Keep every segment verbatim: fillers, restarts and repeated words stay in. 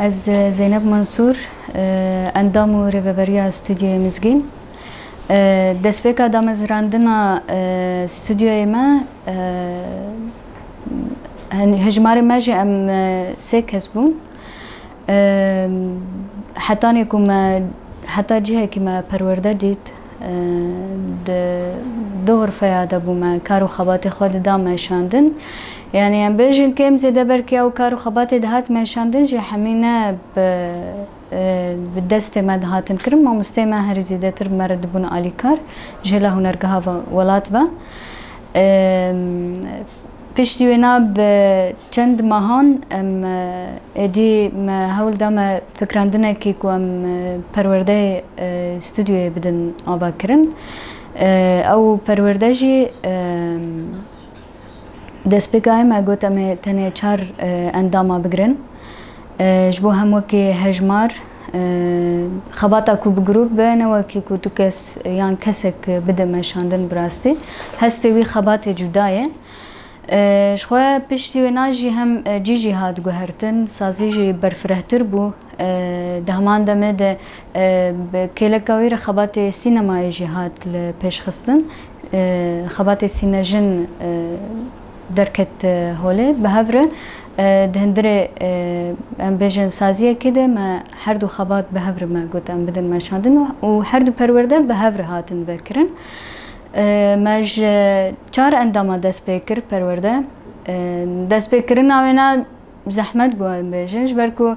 Ez, e, Zeynep Mansûr, e, endam û rêveberiya Stûdyoyê Mizgîn. E, destpêka damezrandina, e, stûdyoyê me, e, hen-, hejmarê me jî em, e, sê kes bûn. E, hetanê ku me, heta cihekî me perwerde dît, e, di du xurfeya de bû me kar û xebatê xwe dida meşandin. Yanî em bêjin kêm zêde belkî ew kar û xebatê dihat meşandin jî hemî ne bi, e, bi destê me dihatin kirin. Mamosteyê me herî zêdetir bi me re dibûn alîkar ji hêla hunergeha ve, welat ve. E, Piştî wêna bi çend mehan em, e, êdî me hewl da me fikrandinekî ku em, e, perwerdeyê, e, stûdyoyê bidin avakirin. E, ew perwerde jî, e, destpêkayê me got em ê tenê çar, e, endama bigirin. E, ji bo hem wekî hejmar, e, xebata ku bi grûp be, ne wekî ku du kes yan kesek bide meşandin bi rastî. Hestê wî xebatê cuda ye. E, ji xwe piştî wêna jî hem, e, cî jî hat guhertin, sazî jî berfirehtir bû. E, di heman demê de, e, bi kêleka wî re xebatê sînemayê jî hat li pêş xistin. E, xebatê sînejin, e, derket, e, holê. Bi hev re, e, di hundirê, e, em bêjin saziyekê de me her du xebat bi hev re me got em bidin meşandin û, û her du perwerde bi hev re hatin vekirin. E, me ji çar endama dest pê kir perwerde. E, destpêkirina wêna zehmet bû em bêjin, ji ber ku,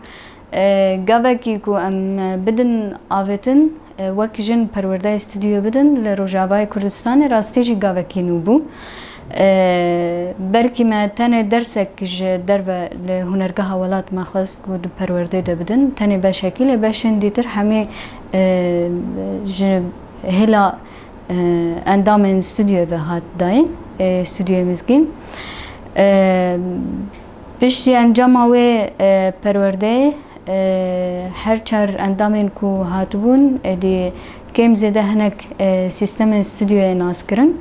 e, gavekî ku em bidin avêtin, e, wek jin perwerdeyê stûdyoyê bidin li Rojavayê Kurdistanê rastî jî gavekî nû bû. E, belkî me tenê dersek ji derve li hunergeha welat me xwest ku di perwerdeyê de bidin. Tenê beşekî, lê beşên dîtir hemî, e, ji hêla, e, endamên stûdyoyê ve hat dayîn, e, stûdyoyê Mizgîn. E, Piştî encama wê, e, perwerdeyê, e, her çar endamên ku hatibûn, êdî kêm zêde hinek, e, sîstemên stûdyoyê nas kirin.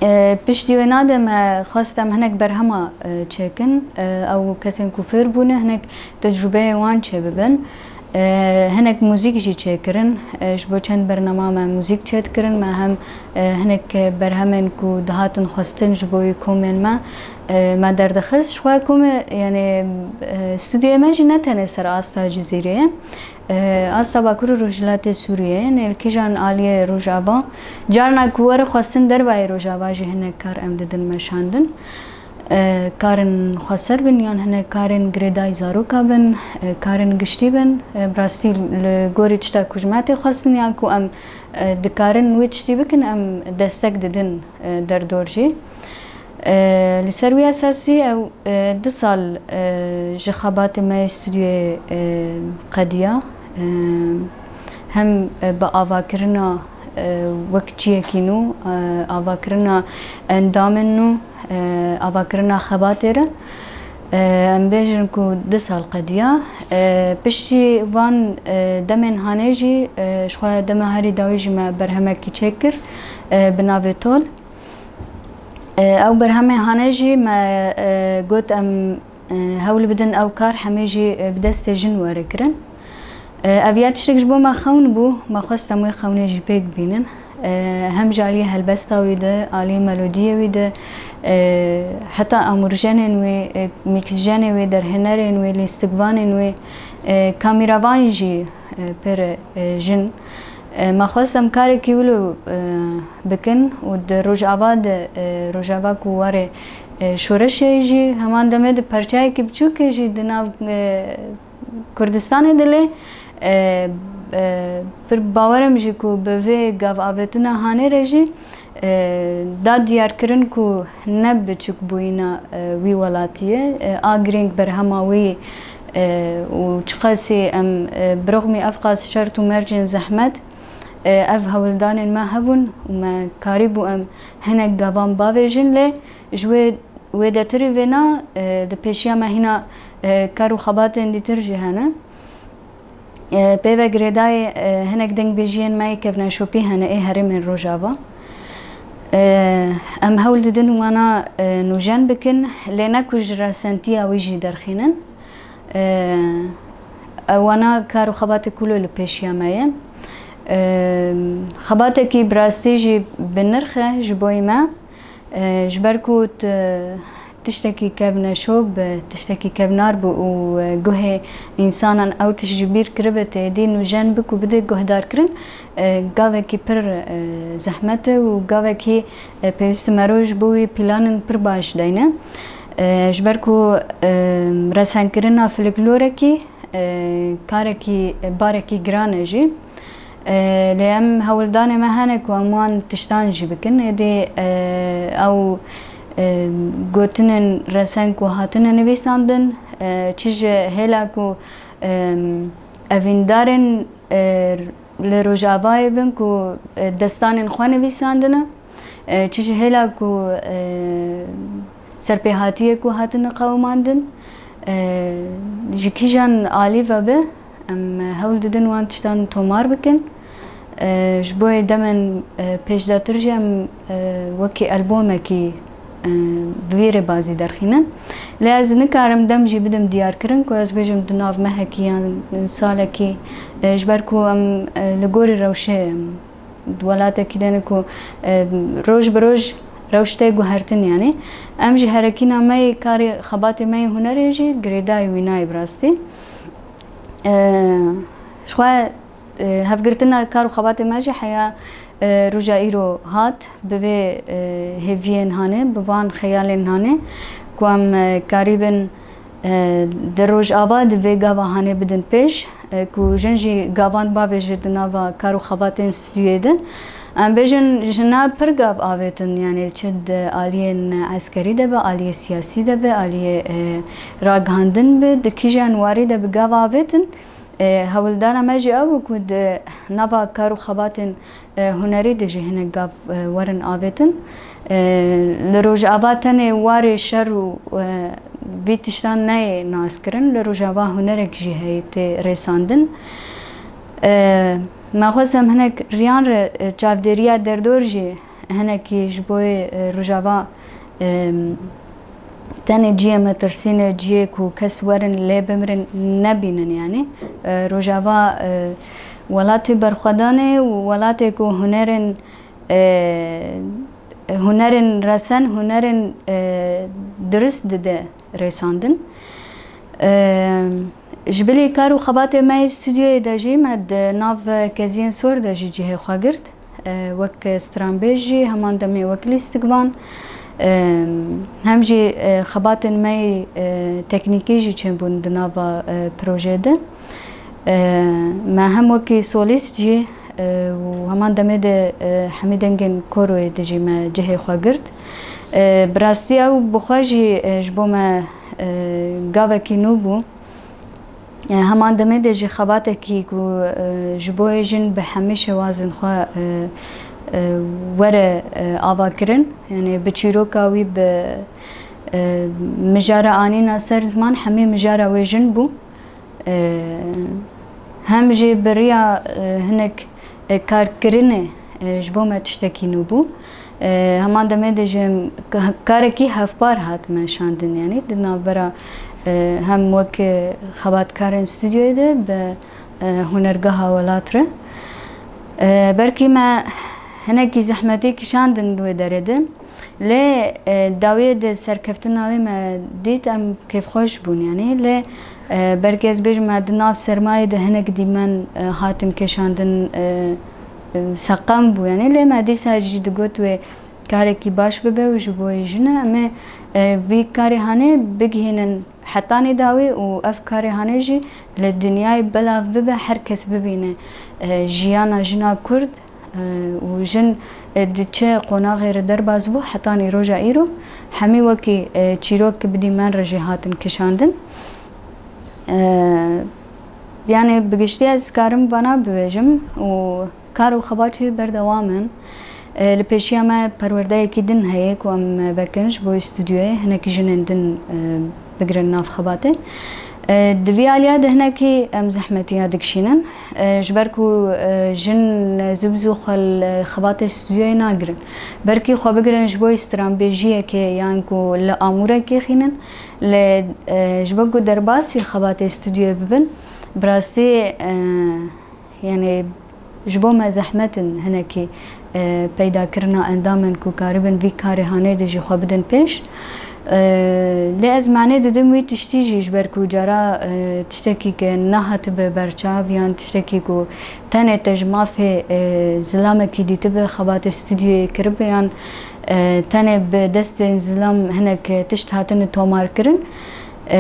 E, piştî wêna de me xwest em hinek berhema, e, çêkin. E, ew kesên ku fêr bûne hinek tecrûbeyê wan çêbibin. E, hinek muzîk jî çêkirin. E, ji bo çend bernama me muzîk çêdikirin. Me hem, e, hinek berhemên ku dihatin xwestin ji bo wî komên me, e, me derdixist. Ji xwe komê, yanî, e, stûdyoyê me jî ne tenê ser asta Cizîrê ye. E, asta Bakur û Rojhilatê Sûriyê ye. Yanî li kîjan aliyê Rojava. Carna ku were xwestin dervayê Rojava jî hinek kar em didin meşandin. E, karên xweser bin yan hinek karên girêdayî zaroka bin, e, karên giştî bin, e, bi rastî li gorî tişta ku ji me tê xwestin yan ku em, e, dikarin wê tiştî bikin, em destek didin, e, derdor jî. E, li ser wî esasî ew, e, du sal, e, ji xebatê me yê stûdyoyê, e, qediya. E, hem, e, bi avakirina, e, wek çiyekî nû, e, avakirina endamên nû, e, avakirina xebatê re, e, em bêjin ku du sal qediya. E, piştî van, e, demên hanê jî, e, ji xwe dema herî dawî jî me berhemekî çêkir, e, bi navê Tol. E, ew berhemê hanê jî me, e, got em, e, hewl bidin ew kar hemî jî, e, bi destê jin were kirin. E, ev ya tiştek ji bo me xewn bû, me xwest em wê xewnê jî pêk bînin. E, hem ji aliyê helbesta wî de, aliyê melodiyê wî de, e, heta amûrjenên wî, e, mîksjenê wî, derhênerên wî, lîstikvanên wî, e, kamîravan jî, e, pê re, e, jin. E, me xwest em karekî wilo, e, bikin û di Rojava de, e, Rojava ku warê, e, şoreşê jî heman demê di perçayekî biçûkê jî di nav, e, Kurdistanê de lê, e, e, pir bawer im jî ku bi vê gavavêtina hanê re jî, e, da diyarkirin ku ne biçûkbûyîna, e, wî welatî ye. E, a girîng berhema wî, e, û çiqasî em, e, bi rexmî ev qas şert û mercên zehmet, e, ev hewldanên me hebûn û me karîbû em hinek gavan bavêjin, lê ji wê wêdetirî vêna, e, di pêşiya me hîna, e, kar û xebatên dîtir jî hene. E, pê ve girêdayî, e, hinek dengbêjiyên me yê kevneşopî hene ê herêmên Rojava. E, em hewl didin wana, e, nûjen bikin, lê ne ku ji resentiya wî jî derxînin. E, ewana kar û xebatê kulo li pêşiya me ye. E, xebatekî bi rastî jî bi nirx e ji bo me. E, ji ber ku tu tiştekî kevneşo bi, tiştekî kevnar bi û, e, guhê însanan ew tişt ji bîr kiribe, tê dî nûjen bi ku bide guhdarkirin, e, gavekî pir, e, zehmet e û gavekî, e, pêwîst e mero ji bo wî planên pir baş deyne. E, ji ber ku, e, resenkirina folklorekî, e, karekî, barekî giran e jî. E, lê em hewldanê me hene ku em wan tiştan jî bikin. Êdî, e, ew, e, gotinên resen ku hatine nivîsandin, e, çi ji hêla ku, e, evîndarên, e, li Rojavayê bin ku, e, destanên xwe nivîsandine, e, çi ji hêla ku, e, serpêhatiyê ku hatine qewimandin, e, ji kîjan alî ve be, em hewl didin wan tiştan tomar bikin. E, ji bo demên, e, pêşdatir jî em, e, wekî albomekî, e, bi vî rêbazî derxînin. Lê ez nikarim dem jî bidim diyarkirin ku ez bêjim di nav mehekî yan salekî, e, ji ber ku em, e, li gorî rewşê em di welatekî de ne ku, e, roj bi roj rewş tê guhertin, yanî. Em jî herekîna me yê karê xebatê me yê hunerê jî girêdayî wî nayê bi rastî. E, ji xwe, e, hevgirtina kar û xebatê me jî heya, e, roja îro hat bi vê, e, hêviyên hanê, bi van xeyalên hanê ku em, e, karîbin, e, di Rojava di vê gava hanê bidin pêş, e, ku jin jî gavan bavêje di nava kar û xebatên stûdyoyê de. Em bêjin, jina pir gav avêtin, yanî çi di aliyên eskerî de be, aliyê siyasî de be, aliyê, e, ragihandin be, di kîjan warî de bi gav avêtin. E, hewldana me jî ew e ku di nava kar û xebatên, e, hunerî de jî hinek gav, e, werin avêtin. E, li Rojava tenê warê şer û, e, vî tiştan neyê naskirin, li Rojava hunerek jî heye tê rêsandin. E, me xwest em hinek riyan re, e, çavdêriya derdor jî hinekî ji bo, e, Rojava, e, tenê cihê metirsîn e, cihê ku kes werin lê bimirin nebînin, yanî. E, Rojava, e, welatê berxwedan e û welatê ku hunerên, e, hunerên resen, hunerên, e, dirist dide rêsandin. E, ji bilî kar û xebatê me yê stûdyoyê de jî me di nav keziyên sor de jî cihê xwe girt. E, wek stranbêj jî, heman demê wek lîstikvan, e, hem jî, e, xebatên me yê, e, teknîkî jî çêbûn di nava, e, projeyê de. E, me hem wekî solîst jî, e, û heman demê de, e, hemî dengên koroyê de jî me cihê xwe girt. E, bi rastî ew bi xwe jî, e, ji bo me, e, gavekî nû bû. E, heman demê de jî xebatekî ku, e, ji bo yê jin bi hemî şewazên xwe, e, e, were, e, avakirin. Yanî bi çîroka wî, bi, e, mijara anîna ser ziman, hemî mijara wê jin bû. E, hem jî bi riya, e, hinek, e, karkirinê, e, ji bo me tiştekî nû bû. E, heman demê de jî ka-, karekî hevpar hat meşandin, yanî di navbera, e, hem wek, e, xebatkarên stûdyoyê de bi, e, hunergeha welat re. E, belkî me hinekî zehmetî kişandin di wê derê de. Lê, e, dawiyê de serkeftina wê me dît, em kêfxweş bûn, yanî. Lê, e, belkî ez bêjim, me di nav sermayê de hinek dîmen, e, hatin kêşandin, e, e, seqem bû, yanî. Lê me dîsa jî digot wê karekî baş bibe û ji bo yê jin e. Em ê, e, vî karê hanê bigihînin hetanî dawî û ev karê hanê jî li dinyayê belav bibe, her kes bibîne, e, jiyana jina Kurd, e, û jin, e, di çi qonaxê re derbas bû, hetanî roja îro hemî wekî, e, çîrok bi dîmen re jî hatin kişandin. E, yanî bi giştî ez karim vana bibêjim û kar û xebat jî berdewam in. E, li pêşiya me perwerdeyekî din heye ku em vekin ji bo stûdyoyê, hinek jinên din, e, bigirin nav xebatê. E, di vî aliya de hinekî em zehmetiya dikişînin. E, ji ber ku, e, jin zû bi zû xwe li xebatê stûdyoyê nagirin. Belkî xwe bigirin ji bo stranbêjiyekê yan ku li amûrekê xînin. Lê, e, ji bo ku derbasî xebatê stûdyoyê bibin, bi rastî, e, yanî ji bo me zehmet in hinekî, e, peydakirina endamên ku karibin vî karê hanê de jî xwe bidin pêş. E, lê ez manê didim wî tiştî jî, ji ber ku cara, e, tiştekî ke nehatibe berçav yan tiştekî ku tenê te ji mafê, e, zilamekî dîtibe, xebatê stûdyoyê kiribe yan, e, tenê bi destên zilam hinek tişt hatine tomarkirin, e,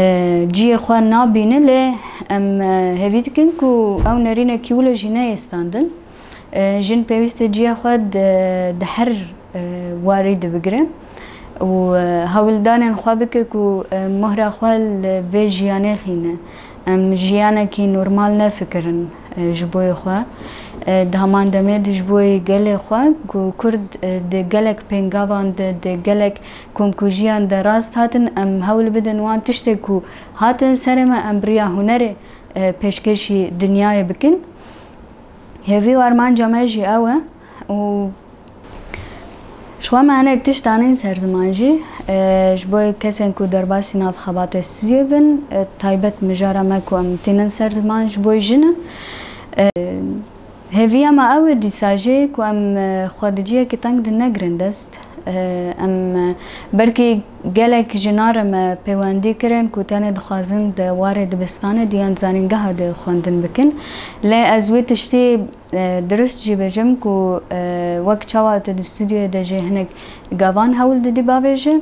cihê xwe nabîne, lê em, e, hêvî dikin ku ew nerînekî wilo jî neyê standin. E, jin pêwîst e cihê xwe di, di her, e, warî de bigire û, e, hewldanên xwe bike ku, e, mohra xwe li vê jiyanê xîne. Em jiyanekî normal nefikirin, e, ji boyê xwe. E, di heman demê de ji boyê gelê xwe ku Kurd, e, di gelek pêngavan de, di gelek komkujiyan de rast hatin, em hewl bidin wan tiştê ku hatin serê me, em bi riya hunerê, e, pêşkêşî dinyayê bikin. Hêvî û armanca me jî ew e û ji xwe me hinek tişt danîn ser ziman jî, e, ji bo kesên ku derbasî nav xebatê stûdyoyê bin, e, taybet mijara me ku em tînin ser ziman ji bo jin in. E, hêviya me ew e dîsa jî ku em, e, xwe di cihekî teng de negirin dest. E, em, e, belkî gelek jinan re me pêwendî kirin ku tenê dixwazin di warê dibistanê de yan zanîngeha de xwendin bikin. Lê ez wê tiştî, e, dirust jî bêjim ku, e, wek çawa tu di stûdyoyê de jî hinek gavan hewl didî bavêjî,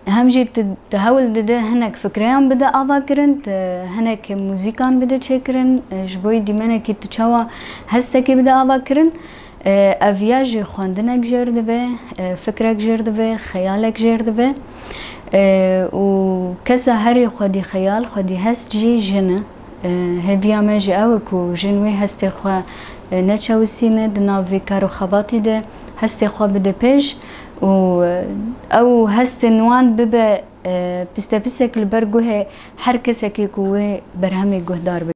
hem jî tu, tu hewl dide hinek fikreyan bide ava kirin, tu hinek muzîkan bide çêkirin, e, ji bo yî dîmenekî tu çawa hestekê bide ava kirin. E, ev ya jî xwendinek jêr dibe, e, fikrek jêr dibe, xeyalek jêr dibe. E, û kesa herî xwedî xeyal, xwedî hest jî jin e. E, hêviya me jî ew e ku jin wê hestê xwe, e, neçewisîne, di nav vê kar û xebatî de hestê xwe bide pêş û, e, ew hestên wan bibe, e, pîstepisek li ber guhê her kesekî ku wê berhemê guhdar bike.